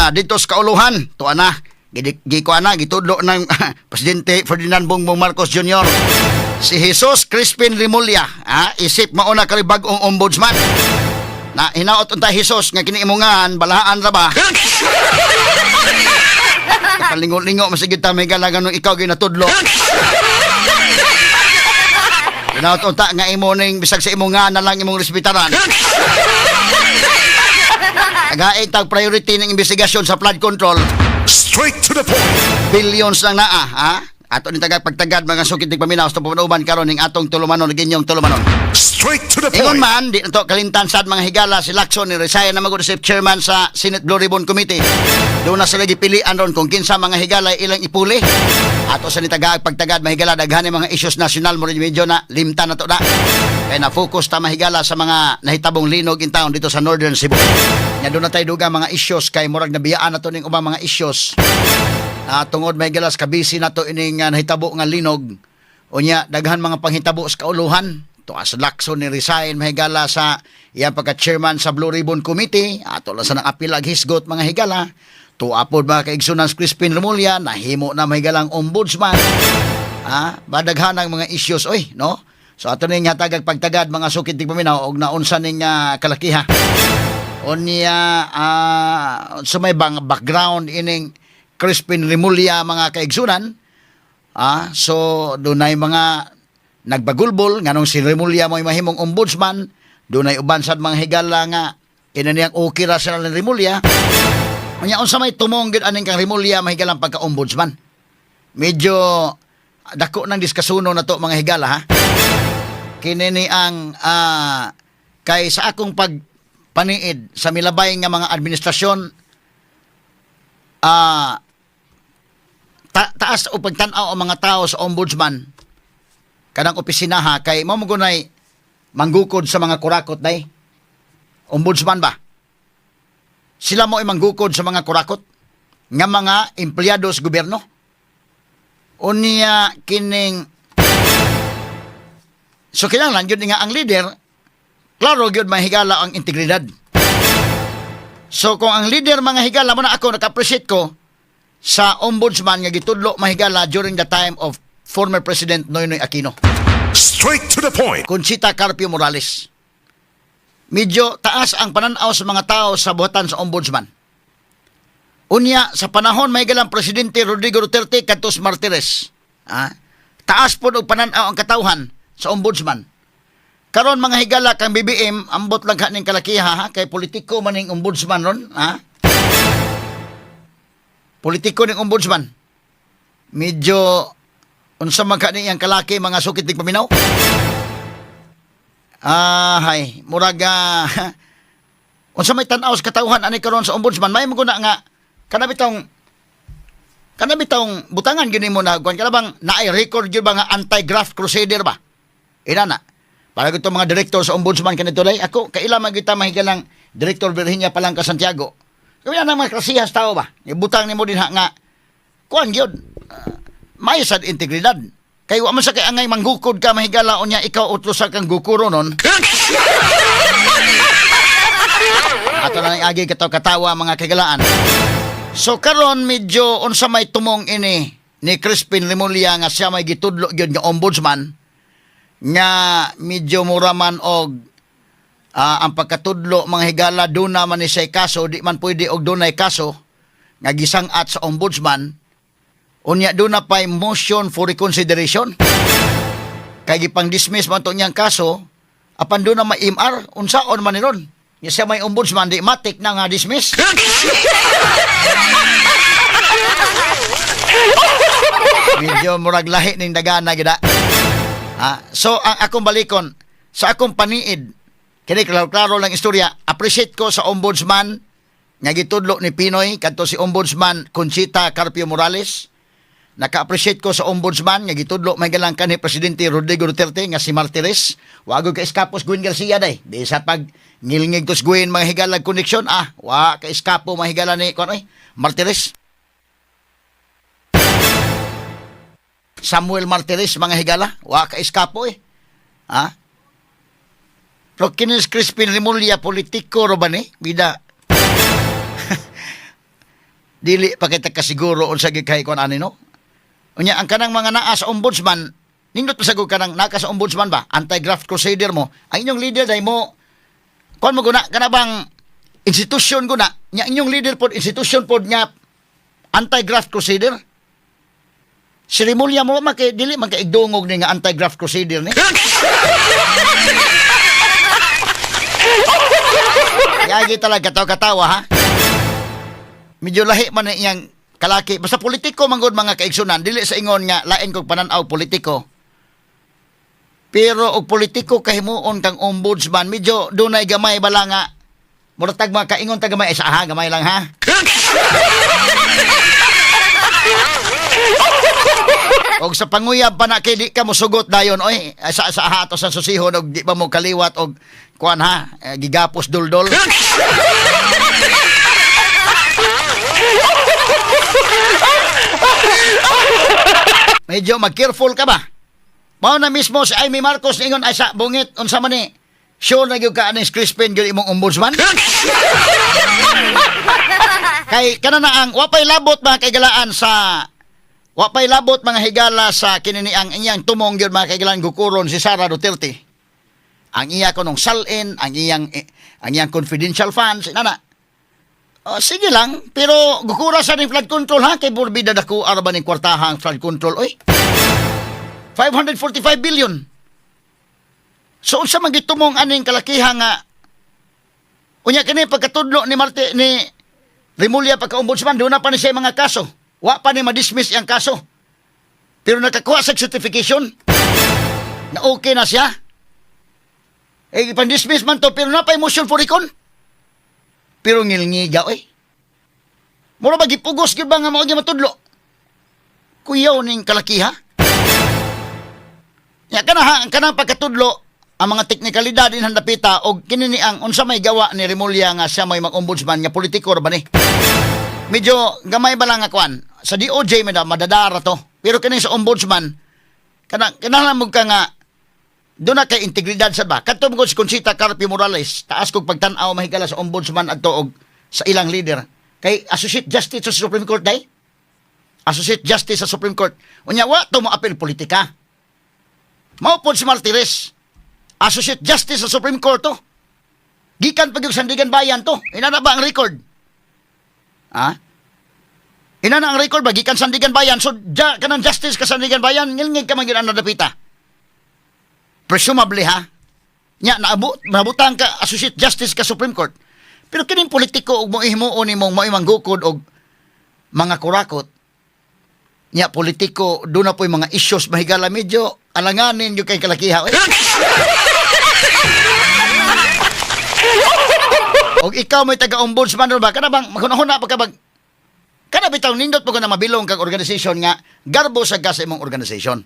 Dito sa kauluhan, tuwa na. Gikuan na, gitudlo ng Presidente Ferdinand Bongbong Marcos Jr. Si Jesus Crispin Remulla, ha, isip mauna kay bag-ong ombudsman. Na hinaot unta, Jesus, nga kini imongan balahaan ra ba? Kalingo-lingo masigit ta may galaga nung ikaw ginatudlo. Hinaot unta nga imo ning bisag sa imong nga na lang imong respetaran. Tagain tag priority ng investigasyon sa flood control. Straight to the point. Billions lang naa, ha? Ato ni tagag pagtagad, mga sukit paminaw sa panuban karon ning atong tulumanon, ginyong tulumanon. Straight to the Ingon point. man, di na to kalintan sad, mga higala, si Lacson ni resign na magud si chairman sa Senate Blue Ribbon Committee. Doon na sila gipilian ron kung kinsa, mga higala, ilang ipuli. Ato sa ni tagaag pagtagad, mga higala, daghan ni mga issues national mo rin medyo na limtan na to na. Kaya na focus ta, mahigala, sa mga nahitabong linog in town dito sa Northern Cebu. Nya doon na tayo duga mga issues kay murag nabiyaan na to ning ubang mga issues. Tungod may galas kabisi na to ining nahitabo nga linog. Unya daghan mga panghitabo sa kauluhan. Tuas Lacson ni resign, mahigala, sa iyang pagka-chairman sa Blue Ribbon Committee. Ato lang sa nang apil ag hisgot, mga higala. Tuwa pod, mga kaigsunan, si Crispin Remulla nahimo na mahigalang ombudsman. Badaghan ang mga issues oy, no? So ato ning hatagag pagtagad, mga sukit tigpaminaw, og naunsa ning kalakiha. Unya sa may bang background ining Crispin Remulla, mga kaigsunan. So dunay mga nagbagulbol nganong si Remulla mo'y mahimong ombudsman, dunay uban sad, mga higala, nga kina niyang okay ra sila ni Remulla. Unya unsa may tumong gyud aning kang Remulla, mahigalang pagka-ombudsman? Medyo dako ng diskasuno na to, mga higala, ha. Kini ni ang kay sa akong pagpaniid sa milabay nga mga administrasyon, taas o pagtan-aw ang mga tao sa ombudsman kanang opisina, ha, kay mao mo gunay manggukod sa mga kurakot day. Ombudsman ba, sila mo ay manggukod sa mga kurakot nga mga empleyado sa gobyerno. Unya kining so kinahanglan gyud nga ang leader klaro gyud, mahigala, ang integridad. So kung ang leader, mga higala mo na ako naka-appreciate ko sa ombudsman nga gitudlo, mahigala, during the time of former President Noynoy Aquino. Straight to the point. Conchita Carpio Morales. Medyo taas ang pananaw sa mga tao sa buhatan sa ombudsman. Unya, sa panahon may galang Presidente Rodrigo Duterte kadtos Martires. Taas po og pananaw ang katawhan sa ombudsman. Karon, mga higala, kang BBM, ambot lang ka ning kalakiha, ha, kay politiko man ning ombudsman ron, ha? Politiko ning ombudsman. Medyo unsa man ka ni ang kalaki, mga sukit tig paminaw? Hay, murag unsa may tan-aw sa katawhan ani karon sa ombudsman, may mo na nga kana bitong butangan gyud nimo na kuan kana bang naay record gyud ba nga anti-graft crusader ba? Ina na. Para gito mga director sa ombudsman kanito day, ako kaila man kita mahigalang Director Virginia Palangka Santiago. Kaya na mga klasihas tao ba? Ibutang nimo dinha nga kuan gyud. May sad integridad. Kay wa man sa kay angay manggukod ka, mahigala, unya ikaw utlo sa kang gukuro nun. Ato na ang agi kataw katawa, mga kagalaan. So karon medyo unsa may tumong ini ni Crispin Remulla nga siya may gitudlo gyud nga ombudsman nga medyo mura man og ang pagkatudlo, mga higala, duna man ni siya kaso, di man pwede og dunay kaso nga gisang-at sa ombudsman unya duna pay motion for reconsideration kay gipang dismiss man to niyang kaso apan duna may MR. Unsaon man ni ron nga siya may ombudsman, di matik na nga dismiss? Medyo murag lahi ning dagana gida. So ang akong balikon sa akong paniid kini, klaro-klaro lang istorya, appreciate ko sa ombudsman nga gitudlo ni PNoy kadto si Ombudsman Conchita Carpio Morales. Naka-appreciate ko sa ombudsman nga gitudlo may galang kanhi Presidente Rodrigo Duterte nga si Martires. Wa gud ka eskapos Gwen Garcia day. Di sa pag ngilngig tos Gwen, mga higalag, connection, wa ka eskapo, mga higala, ni kuan oy Martires. Samuel Martires, mga higala, wa ka eskapo eh. Ha? Pero kinis Crispin Remulla, politiko ro ba ni? Bida. Dili pa kita kasiguro unsa gyud kay kon ani, no. Unya ang kanang mga naa sa ombudsman, nindot pa sa kanang naka sa ombudsman ba, anti-graft crusader mo, ang inyong leader day mo kuan mo guna kana bang institusyon guna nya, inyong leader pod institusyon pod nga anti-graft crusader. Si Remulla mo man kay dili man kay igdungog ni nga anti-graft crusader ni. Yagi talaga katawa-katawa ha. Medyo lahi man na iyang kalaki. Basta politiko manggod, mga kaigsunan, dili sa ingon nga lain kog pananaw politiko. Pero og politiko kahimuon kang ombudsman, medyo dunay gamay bala nga murag tag mga kaingon ta gamay, ay sa ha, gamay lang ha. Og sa panguyab pa na kay di ka mosugot dayon oy. Ay, sa ha ato sa susihon og di ba mo kaliwat og kuan ha, eh, gigapos duldol. Medyo mag-careful ka ba? Mao na mismo si Imee Marcos ningon ay sa bungit, unsa man ni? Sure na gyud ka aning Crispin gyud imong ombudsman? Kay kana na ang wapay labot, mga kaigalaan, sa wapay labot, mga higala, sa kinini ang iyang tumong gyud, mga kaigalaan, gukuron si Sara Duterte. Ang iya kunong salin, ang iyang confidential funds, nana. Oh, sige lang, pero gukura sa ning flood control ha, kay burbida dako araba ning kwartaha ang flood control oy. 545 billion. So unsa man gitumong aning kalakiha nga unya kini pagkatudlo ni Marte ni Remulla pagka ombudsman, doon na pa ni siya mga kaso. Wa pa ni ma-dismiss iyang kaso. Pero nakakuha sa certification na okay na siya. Eh, ipan-dismiss man to, pero napay motion for recon. Pero ngilngiga, oy. Mura ba gipugos gyud ba nga mao gyud matudlo? Kuyaw ning kalakiha. Ya kana ha, ang kanang pagkatudlo, ang mga teknikalidad din handapita og kini ni ang unsa may gawa ni Remulla nga siya may mag-ombudsman nga politiko ra ba ni. Medyo gamay ba lang nga kuan. Sa DOJ may madadara to. Pero kini sa ombudsman kana kinahanglan mo ka nga doon na kay integridad sa ba. Kadto mo si Conchita Carpio Morales, taas kog pagtan-aw, mahigala, sa ombudsman adto og sa ilang leader. Kay Associate Justice sa Supreme Court day. Associate Justice sa Supreme Court. Unya wa to mo apil politika. Mao pod si Martires. Associate Justice sa Supreme Court to. Gikan pag yung Sandiganbayan to. Inana ba ang record? Ha? Inana ang record ba? Gikan Sandiganbayan. So, ja, kanang justice ka Sandiganbayan, ngilngig ka man gyud ang nadapita. Presumably ha. Nya nabutan ka Associate Justice ka Supreme Court. Pero kining politiko og mo himuon nimong mao manggukod og mga kurakot. Nya politiko doon na po yung mga issues, mahigala, medyo alanganin yung kay kalakiha. Oy. Og ikaw may taga-ombudsman ba? Kana bang maghuna-huna pa ka bang kana bitaw nindot mo ka na mabilong kag organization nga garbo sa ka sa imong organization.